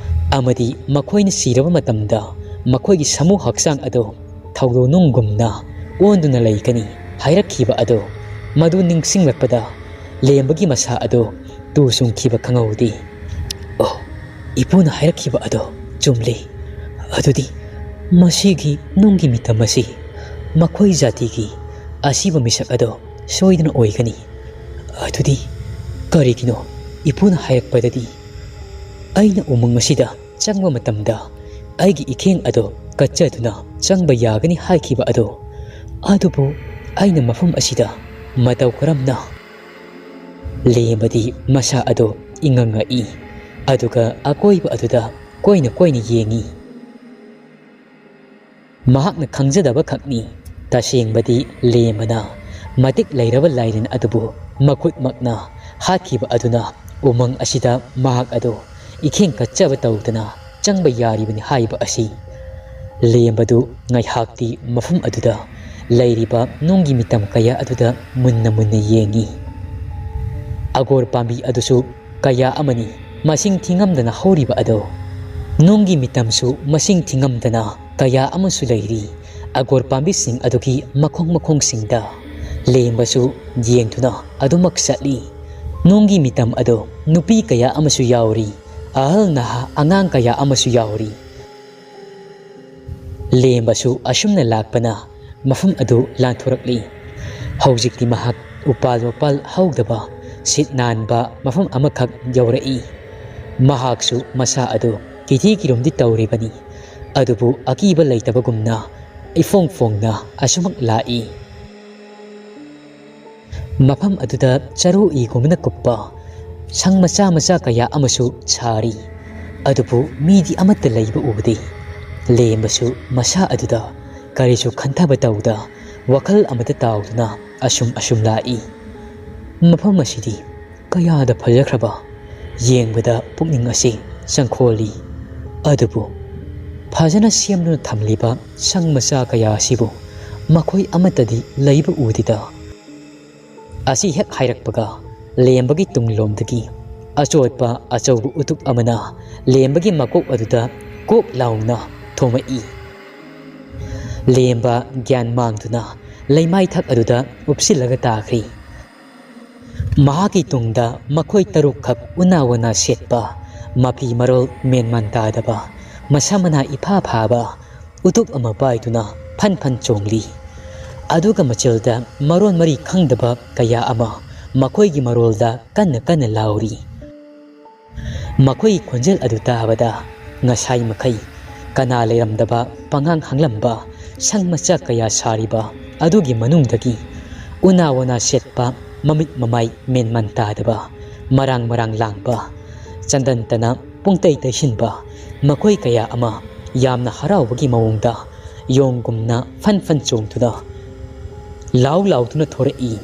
ꯑꯃꯗꯤ ꯃꯈꯣꯏꯅ ꯁꯤꯔꯕ ꯃꯇꯝꯗ ꯃꯈꯣꯏꯒꯤ ꯁꯥꯃꯨ ꯍꯛꯆꯥꯡ ꯑꯗꯨ ꯊꯧꯗꯣ ꯅꯨꯡꯒꯨꯝꯅ ꯑꯣꯟꯗꯨꯅ ꯂꯩꯒꯅꯤ ꯍꯥꯏꯔꯛꯈꯤꯕ ꯑꯗꯨ ꯃꯗꯨ ꯅꯤꯡꯁꯤꯡꯂꯛꯄꯗ ꯂꯦꯝꯕꯒꯤ ꯃꯁꯥ ꯑꯗꯨ ꯇꯨ ꯆꯨꯡꯈꯤꯕ ꯈꯪꯍꯧꯗꯦ꯫ "ꯑꯣ, ꯏꯄꯨꯅ ꯍꯥꯏꯔꯛꯈꯤꯕ ꯑꯗꯣ ꯆꯨꯝꯂꯦ꯫ ꯑꯗꯨꯗꯤ ꯃꯁꯤꯒꯤ ꯅꯨꯡꯒꯤ ꯃꯤꯇꯝ ꯑꯁꯤ ꯃꯈꯣꯏ ꯖꯥꯇꯤꯒꯤ ꯑꯁꯤꯕ ꯃꯤꯁꯛ ꯑꯗꯣ ꯁꯣꯏꯗꯅ ꯑꯣꯏꯒꯅꯤ꯫ ꯑꯗꯨꯗꯤ ꯀꯔꯤꯒꯤꯅꯣ ꯏꯄꯨꯅ ꯍꯥꯏꯔꯛꯄꯗꯗꯤ ꯑꯩꯅ ꯎꯃꯪ ꯑꯁꯤꯗ ꯆꯪꯕ ꯃꯇꯝꯗ ꯑꯩꯒꯤ ꯏꯈꯦꯡ ꯑꯗꯨ ꯀꯠꯆꯗꯨꯅ ꯆꯪꯕ ꯌꯥꯒꯅꯤ ꯍꯥꯏꯈꯤꯕ ꯑꯗꯨ, ꯑꯗꯨꯕꯨ ꯑꯩꯅ ꯃꯐꯝ ꯑꯁꯤꯗ ꯃꯇꯧ ꯀꯔꯝꯅ? ꯂꯦꯝꯕꯗꯤ ꯃꯁꯥ ꯑꯗꯨ ꯏꯉꯛ ꯉꯛꯏ, ꯑꯗꯨꯒ ꯑꯀꯣꯏꯕ ꯑꯗꯨꯗ ꯀꯣꯏꯅ ꯀꯣꯏꯅ ꯌꯦꯡꯏ꯫ ꯃꯍꯥꯛꯅ ꯈꯪꯖꯗꯕ ꯈꯛꯅꯤ꯫ ꯇꯁꯦꯡꯕꯗꯤ ꯂꯦꯝꯕꯅ ꯃꯇꯤꯛ ꯂꯩꯔꯕ ꯂꯥꯏꯔꯦꯟ ꯑꯗꯨꯕꯨ ꯃꯈꯨꯠꯃꯛꯅ ꯍꯥꯠꯈꯤꯕ ꯑꯗꯨꯅ ꯎꯃꯪ ꯑꯁꯤꯗ ꯃꯍꯥꯛ ꯑꯗꯨ ꯏꯈꯦꯡ ꯀꯠꯆꯕ ꯇꯧꯗꯅ ꯆꯪꯕ ꯌꯥꯔꯤꯕꯅꯤ ꯍꯥꯏꯕ ꯑꯁꯤ꯫ ꯂꯦꯝꯕꯗꯨ ꯉꯥꯏꯍꯥꯛꯇꯤ ꯃꯐꯝ ꯑꯗꯨꯗ ꯂꯩꯔꯤꯕ ꯅꯨꯡꯒꯤ ꯃꯤꯇꯝ ꯀꯌꯥ ꯑꯗꯨꯗ ꯃꯨꯟꯅ ꯃꯨꯟꯅ ꯌꯦꯡꯏ꯫ ꯑꯒꯣꯔ ꯄꯥꯝꯕꯤ ꯑꯗꯨꯁꯨ ꯀꯌꯥ ꯑꯃꯅꯤ ꯃꯁꯤꯡ ꯊꯤꯉꯝꯗꯅ ꯍꯧꯔꯤꯕ ꯑꯗꯣ꯫ ꯅꯨꯡꯒꯤ ꯃꯤꯇꯝꯁꯨ ꯃꯁꯤꯡ ꯊꯤꯉꯝꯗꯅ ꯀꯌꯥ ꯑꯃꯁꯨ ꯂꯩꯔꯤ꯫ ꯑꯒꯣꯔ ꯄꯥꯝꯕꯤꯁꯤꯡ ꯑꯗꯨꯒꯤ ꯃꯈꯣꯡ ꯃꯈꯣꯡꯁꯤꯡꯗ ꯂꯦꯝꯕꯁꯨ ꯌꯦꯡꯗꯨꯅ ꯑꯗꯨꯃꯛ ꯆꯠꯂꯤ꯫ ꯅꯨꯡꯒꯤ ꯃꯤꯇꯝ ꯑꯗꯣ ꯅꯨꯄꯤ ꯀꯌꯥ ꯑꯃꯁꯨ ꯌꯥꯎꯔꯤ꯫ ꯑꯍꯜ ꯅꯍꯥ ꯑꯉꯥꯡ ꯀꯌꯥ ꯑꯃꯁꯨ ꯌꯥꯎꯔꯤ꯫ ꯂꯦꯝꯕꯁꯨ ꯑꯁꯨꯝꯅ ꯂꯥꯛꯄꯅ ꯃꯐꯝ ꯑꯗꯨ ꯂꯥꯟꯊꯣꯔꯛꯂꯤ꯫ ꯍꯧꯖꯤꯛꯇꯤ ꯃꯍꯥꯛ ꯎꯄꯥꯜ ꯋꯥꯄꯥꯜ ꯍꯧꯗꯕ ꯁꯤꯠ ꯅꯥꯟꯕ ꯃꯐꯝ ꯑꯃꯈꯛ ꯌꯧꯔꯛꯏ꯫ ꯃꯍꯥꯛꯁꯨ ꯃꯁꯥ ꯑꯗꯨ ꯀꯤꯊꯤ ꯀꯤꯔꯨꯝꯗꯤ ꯇꯧꯔꯤꯕꯅꯤ, ꯑꯗꯨꯕꯨ ꯑꯀꯤꯕ ꯂꯩꯇꯕꯒꯨꯝꯅ ꯏꯐꯣꯡ ꯐꯣꯡꯅ ꯑꯁꯨꯃꯛ ꯂꯥꯛꯏ꯫ ꯃꯐꯝ ꯑꯗꯨꯗ ꯆꯔꯨ ꯏꯒꯨꯝꯕꯅ ꯀꯨꯞꯄ ꯁꯪ ꯃꯆꯥ ꯃꯆꯥ ꯀꯌꯥ ꯑꯃꯁꯨ ꯁꯥꯔꯤ꯫ ꯑꯗꯨꯕꯨ ꯃꯤꯗꯤ ꯑꯃꯠꯇ ꯂꯩꯕ ꯎꯗꯦ꯫ ꯂꯦꯝꯕꯁꯨ ꯃꯁꯥ ꯑꯗꯨꯗ ꯀꯔꯤꯁꯨ ꯈꯟꯊꯕ ꯇꯧꯗ ꯋꯥꯈꯜ ꯑꯃꯗ ꯇꯥꯎꯗꯨꯅ ꯑꯁꯨꯝ ꯑꯁꯨꯝ ꯂꯥꯛꯏ꯫ ꯃꯐꯝ ꯑꯁꯤꯗꯤ ꯀꯌꯥꯗ ꯐꯖꯈ꯭ꯔꯕ! ꯌꯦꯡꯕꯗ ꯄꯨꯛꯅꯤꯡ ꯑꯁꯤ ꯆꯪꯈꯣꯜꯂꯤ꯫ ꯑꯗꯨꯕꯨ ꯐꯖꯅ ꯁꯦꯝꯗꯨꯅ ꯊꯝꯂꯤꯕ ꯁꯪ ꯃꯆꯥ ꯀꯌꯥ ꯑꯁꯤꯕꯨ ꯃꯈꯣꯏ ꯑꯃꯠꯇꯗꯤ ꯂꯩꯕ ꯎꯗꯦꯗ꯫ ꯑꯁꯤ ꯍꯦꯛ ꯍꯥꯏꯔꯛꯄꯒ ꯂꯦꯝꯕꯒꯤ ꯇꯨꯡꯂꯣꯝꯗꯒꯤ ꯑꯆꯣꯠꯄ ꯑꯆꯧꯕ ꯎꯇꯨꯞ ꯑꯃꯅ ꯂꯦꯝꯕꯒꯤ ꯃꯀꯣꯛ ꯑꯗꯨꯗ ꯀꯣꯛ ꯂꯥꯎꯅ ꯊꯣꯝꯃꯛꯏ꯫ ꯂꯦꯝꯕ ꯒ꯭ꯌꯥꯟ ꯃꯥꯡꯗꯨꯅ ꯂꯩꯃꯥꯏꯊꯛ ꯑꯗꯨꯗ ꯎꯞꯁꯤꯜꯂꯒ ꯇꯥꯈ꯭ꯔꯤ꯫ ꯃꯍꯥꯛꯀꯤ ꯇꯨꯡꯗ ꯃꯈꯣꯏ ꯇꯔꯨꯛꯈꯛ ꯎꯅꯥ ꯋꯥꯅꯥ ꯁꯦꯠꯄ, ꯃꯐꯤ ꯃꯔꯣꯜ ꯃꯦꯟꯃꯥꯟ ꯇꯥꯗꯕ, ꯃꯁꯝ ꯃꯅꯥ ꯏꯐꯥ ꯐꯥꯕ ꯎꯇꯨꯞ ꯑꯃ ꯄꯥꯏꯗꯨꯅ ꯐꯟ ꯐꯟ ꯆꯣꯡꯂꯤ꯫ ꯑꯗꯨꯒ ꯃꯆꯤꯜꯗ ꯃꯔꯣꯟ ꯃꯔꯤ ꯈꯪꯗꯕ ꯀꯌꯥ ꯑꯃ ꯃꯈꯣꯏꯒꯤ ꯃꯔꯣꯜꯗ ꯀꯟꯅ ꯀꯟꯅ ꯂꯥꯎꯔꯤ꯫ ꯃꯈꯣꯏꯒꯤ ꯈꯣꯟꯖꯦꯜ ꯑꯗꯨ ꯇꯥꯕꯗ ꯉꯁꯥꯏ ꯃꯈꯩ ꯀꯅꯥ ꯂꯩꯔꯝꯗꯕ ꯄꯉꯥꯡ ꯍꯥꯡꯂꯝꯕ ꯁꯪ ꯃꯆꯥ ꯀꯌꯥ ꯁꯥꯔꯤꯕ ꯑꯗꯨꯒꯤ ꯃꯅꯨꯡꯗꯒꯤ ꯎꯅꯥ ꯋꯥꯅꯥ ꯁꯦꯠꯄ, ꯃꯃꯤꯠ ꯃꯃꯥꯏ ꯃꯦꯟꯃꯥꯟ ꯇꯥꯗꯕ, ꯃꯔꯥꯡ ꯃꯔꯥꯡ ꯂꯥꯡꯕ, ꯆꯟꯗꯟꯇꯅ ꯄꯨꯡꯇꯩ ꯇꯩꯁꯤꯟꯕ ꯃꯈꯣꯏ ꯀꯌꯥ ꯑꯃ ꯌꯥꯝꯅ ꯍꯔꯥꯎꯕꯒꯤ ꯃꯑꯣꯡꯗ ꯌꯣꯡꯒꯨꯝꯅ ꯐꯟ ꯐꯟ ꯆꯣꯡꯗꯨꯅ ꯂꯥꯎ ꯂꯥꯎꯗꯨꯅ ꯊꯣꯔꯛꯏ꯫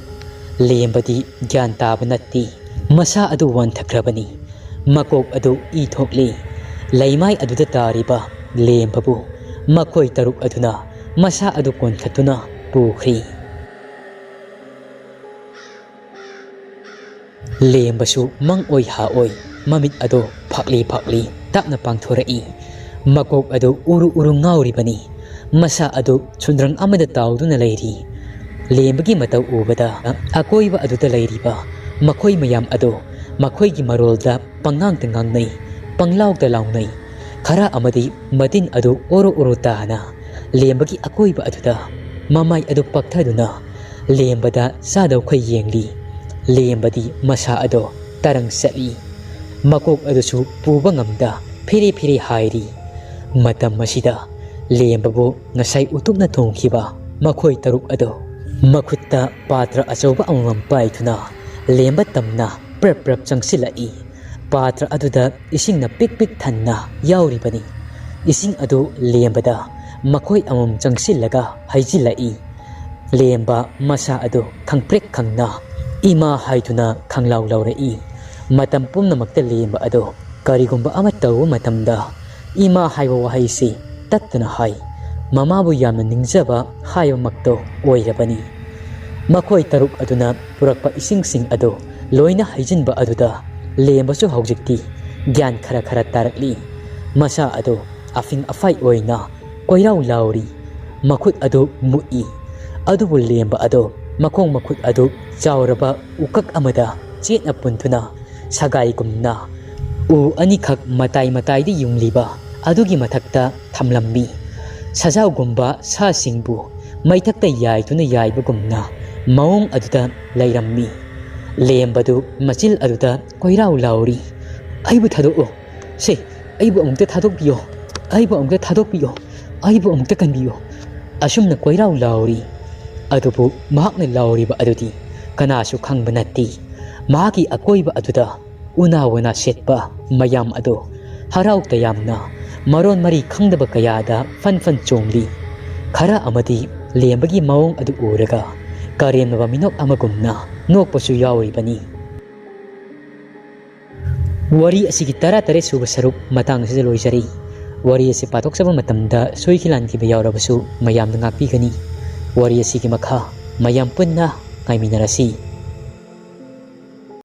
ꯂꯦꯝꯕꯗꯤ ꯒ꯭ꯌꯥꯟ ꯇꯥꯕ ꯅꯠꯇꯦ꯫ ꯃꯁꯥ ꯑꯗꯨ ꯋꯥꯟꯊꯈ꯭ꯔꯕꯅꯤ꯫ ꯃꯀꯣꯛ ꯑꯗꯨ ꯏ ꯊꯣꯛꯂꯤ꯫ ꯂꯩꯃꯥꯏ ꯑꯗꯨꯗ ꯇꯥꯔꯤꯕ ꯂꯦꯝꯕꯕꯨ ꯃꯈꯣꯏ ꯇꯔꯨꯛ ꯑꯗꯨꯅ ꯃꯁꯥ ꯑꯗꯨ ꯀꯣꯟꯈꯠꯇꯨꯅ ꯄꯨꯈ꯭ꯔꯤ꯫ ꯂꯦꯝꯕꯁꯨ ꯃꯪ ꯑꯣꯏ ꯍꯥ ꯑꯣꯏ ꯃꯃꯤꯠ ꯑꯗꯨ ꯐꯥꯛꯂꯤ ꯐꯥꯛꯂꯤ ꯇꯞꯅ ꯄꯥꯡꯊꯣꯔꯛꯏ꯫ ꯃꯀꯣꯛ ꯑꯗꯨ ꯎꯔꯨ ꯎꯔꯨ ꯉꯥꯎꯔꯤꯕꯅꯤ꯫ ꯃꯁꯥ ꯑꯗꯨ ꯁꯨꯟꯗ꯭ꯔꯪ ꯑꯃꯗ ꯇꯥꯎꯗꯨꯅ ꯂꯩꯔꯤ꯫ ꯂꯦꯝꯕꯒꯤ ꯃꯇꯧ ꯎꯕꯗ ꯑꯀꯣꯏꯕ ꯑꯗꯨꯗ ꯂꯩꯔꯤꯕ ꯃꯈꯣꯏ ꯃꯌꯥꯝ ꯑꯗꯨ ꯃꯈꯣꯏꯒꯤ ꯃꯔꯣꯜꯗ ꯄꯪꯉꯥꯡꯇ ꯉꯥꯡꯅꯩ, ꯄꯪꯂꯥꯎꯇ ꯂꯥꯎꯅꯩ꯫ ꯈꯔ ꯑꯃꯗꯤ ꯃꯇꯤꯟ ꯑꯗꯨ ꯑꯣꯔꯣ ꯑꯣꯔꯣ ꯇꯥꯅ ꯂꯦꯝꯕꯒꯤ ꯑꯀꯣꯏꯕ ꯑꯗꯨꯗ ꯃꯃꯥꯏ ꯑꯗꯨ ꯄꯛꯊꯗꯨꯅ ꯂꯦꯝꯕꯗ ꯆꯥꯗꯧꯈꯩ ꯌꯦꯡꯂꯤ꯫ ꯂꯦꯝꯕꯗꯤ ꯃꯁꯥ ꯑꯗꯣ ꯇꯔꯪ ꯆꯠꯂꯤ꯫ ꯃꯀꯣꯛ ꯑꯗꯨꯁꯨ ꯄꯨꯕ ꯉꯝꯗ ꯐꯤꯔꯤ ꯐꯤꯔꯤ ꯍꯥꯏꯔꯤ꯫ ꯃꯇꯝ ꯑꯁꯤꯗ ꯂꯦꯝꯕꯕꯨ ꯉꯁꯥꯏ ꯎꯇꯨꯞꯅ ꯊꯣꯡꯈꯤꯕ ꯃꯈꯣꯏ ꯇꯔꯨꯛ ꯑꯗꯨ ꯃꯈꯨꯠꯇ ꯄꯥꯇ꯭ꯔ ꯑꯆꯧꯕ ꯑꯃꯃꯝ ꯄꯥꯏꯗꯨꯅ ꯂꯦꯝꯕ ꯇꯝꯅ ꯄ꯭ꯔꯞ ꯄ꯭ꯔꯞ ꯆꯪꯁꯤꯜꯂꯛꯏ꯫ ꯄꯥꯇ꯭ꯔ ꯑꯗꯨꯗ ꯏꯁꯤꯡꯅ ꯄꯤꯛ ꯄꯤꯛ ꯊꯟꯅ ꯌꯥꯎꯔꯤꯕꯅꯤ꯫ ꯏꯁꯤꯡ ꯑꯗꯨ ꯂꯦꯝꯕꯗ ꯃꯈꯣꯏ ꯑꯃꯃꯝ ꯆꯪꯁꯤꯜꯂꯒ ꯍꯩꯖꯤꯜꯂꯛꯏ꯫ ꯂꯦꯝꯕ ꯃꯁꯥ ꯑꯗꯨ ꯈꯪꯄ꯭ꯔꯦꯛ ꯈꯪꯅ ꯏꯃꯥ ꯍꯥꯏꯗꯨꯅ ꯈꯪꯂꯥꯎ ꯂꯥꯎꯔꯛꯏ꯫ ꯃꯇꯝ ꯄꯨꯝꯅꯃꯛꯇ ꯂꯦꯝꯕ ꯑꯗꯨ ꯀꯔꯤꯒꯨꯝꯕ ꯑꯃ ꯇꯧꯕ ꯃꯇꯝꯗ ꯏꯃꯥ ꯍꯥꯏꯕ ꯋꯥꯍꯩꯁꯤ ꯇꯠꯇꯅ ꯍꯥꯏ꯫ ꯃꯃꯥꯕꯨ ꯌꯥꯝꯅ ꯅꯤꯡꯖꯕ ꯍꯥꯏꯕꯃꯛꯇꯣ ꯑꯣꯏꯔꯕꯅꯤ꯫ ꯃꯈꯣꯏ ꯇꯔꯨꯛ ꯑꯗꯨꯅ ꯄꯨꯔꯛꯄ ꯏꯁꯤꯡꯁꯤꯡ ꯑꯗꯨ ꯂꯣꯏꯅ ꯍꯩꯖꯤꯟꯕ ꯑꯗꯨꯗ ꯂꯦꯝꯕꯁꯨ ꯍꯧꯖꯤꯛꯇꯤ ꯒ꯭ꯌꯥꯟ ꯈꯔ ꯈꯔ ꯇꯥꯔꯛꯂꯤ꯫ ꯃꯁꯥ ꯑꯗꯨ ꯑꯐꯤꯡ ꯑꯐꯥꯏ ꯑꯣꯏꯅ ꯀꯣꯏꯔꯥꯎ ꯂꯥꯎꯔꯤ꯫ ꯃꯈꯨꯠ ꯑꯗꯨ ꯃꯨꯛꯏ꯫ ꯑꯗꯨꯕꯨ ꯂꯦꯝꯕ ꯑꯗꯨ ꯃꯈꯣꯡ ꯃꯈꯨꯠ ꯑꯗꯨ ꯆꯥꯎꯔꯕ ꯎꯀꯛ ꯑꯃꯗ ꯆꯦꯠꯅ ꯄꯨꯟꯗꯨꯅ ꯁꯒꯥꯏꯒꯨꯝꯅ ꯎ ꯑꯅꯤꯈꯛ ꯃꯇꯥꯏ ꯃꯇꯥꯏꯗ ꯌꯨꯡꯂꯤꯕ ꯑꯗꯨꯒꯤ ꯃꯊꯛꯇ ꯊꯝꯂꯝꯃꯤ꯫ ꯁꯖꯥꯎꯒꯨꯝꯕ ꯁꯥꯁꯤꯡꯕꯨ ꯃꯩꯊꯛꯇ ꯌꯥꯏꯗꯨꯅ ꯌꯥꯏꯕꯒꯨꯝꯅ ꯃꯑꯣꯡ ꯑꯗꯨꯗ ꯂꯩꯔꯝꯃꯤ꯫ ꯂꯦꯝꯕꯗꯨ ꯃꯆꯤꯜ ꯑꯗꯨꯗ ꯀꯣꯏꯔꯥꯎ ꯂꯥꯎꯔꯤ꯫ "ꯑꯩꯕꯨ ꯊꯥꯗꯣꯛꯎ꯫ ꯁꯦ, "ꯑꯩꯕꯨ ꯑꯃꯨꯛꯇ ꯊꯥꯗꯣꯛꯄꯤꯌꯣ, ꯑꯩꯕꯨ ꯑꯃꯨꯛꯇ ꯊꯥꯗꯣꯛꯄꯤꯌꯣ, ꯑꯩꯕꯨ ꯑꯃꯨꯛꯇ ꯀꯟꯕꯤꯌꯣ" ꯑꯁꯨꯝꯅ ꯀꯣꯏꯔꯥꯎ ꯂꯥꯎꯔꯤ꯫ ꯑꯗꯨꯕꯨ ꯃꯍꯥꯛꯅ ꯂꯥꯎꯔꯤꯕ ꯑꯗꯨꯗꯤ ꯀꯅꯥꯁꯨ ꯈꯪꯕ ꯅꯠꯇꯦ꯫ ꯃꯍꯥꯛꯀꯤ ꯑꯀꯣꯏꯕ ꯑꯗꯨꯗ ꯎꯅꯥ ꯋꯥꯅꯥ ꯁꯦꯠꯄ ꯃꯌꯥꯝ ꯑꯗꯨ ꯍꯔꯥꯎ ꯇꯌꯥꯝꯅ ꯃꯔꯣꯟ ꯃꯔꯤ ꯈꯪꯗꯕ ꯀꯌꯥꯗ ꯐꯟ ꯐꯟ ꯆꯣꯡꯂꯤ꯫ ꯈꯔ ꯑꯃꯗꯤ ꯂꯦꯝꯕꯒꯤ ꯃꯑꯣꯡ ꯑꯗꯨ ꯎꯔꯒ ꯀꯔꯦꯝꯅꯕ ꯃꯤꯅꯣꯛ ꯑꯃꯒꯨꯝꯅ ꯅꯣꯛꯄꯁꯨ ꯌꯥꯎꯔꯤꯕꯅꯤ꯫ ꯋꯥꯔꯤ ꯑꯁꯤꯒꯤ ꯇꯔꯥꯇꯔꯦꯠ ꯁꯨꯕ ꯁꯔꯨꯛ ꯃꯇꯥꯡ ꯑꯁꯤꯗ ꯂꯣꯏꯖꯔꯤ꯫ ꯋꯥꯔꯤ ꯑꯁꯤ ꯄꯥꯊꯣꯛꯆꯕ ꯃꯇꯝꯗ ꯁꯣꯏꯈꯤ ꯂꯥꯟꯈꯤꯕ ꯌꯥꯎꯔꯕꯁꯨ ꯃꯌꯥꯝꯅ ꯉꯥꯛꯄꯤꯒꯅꯤ꯫ ꯋꯥꯔꯤ ꯑꯁꯤꯒꯤ ꯃꯈꯥ ꯃꯌꯥꯝ ꯄꯨꯟꯅ ꯉꯥꯏꯃꯤꯟꯅꯔꯁꯤ꯫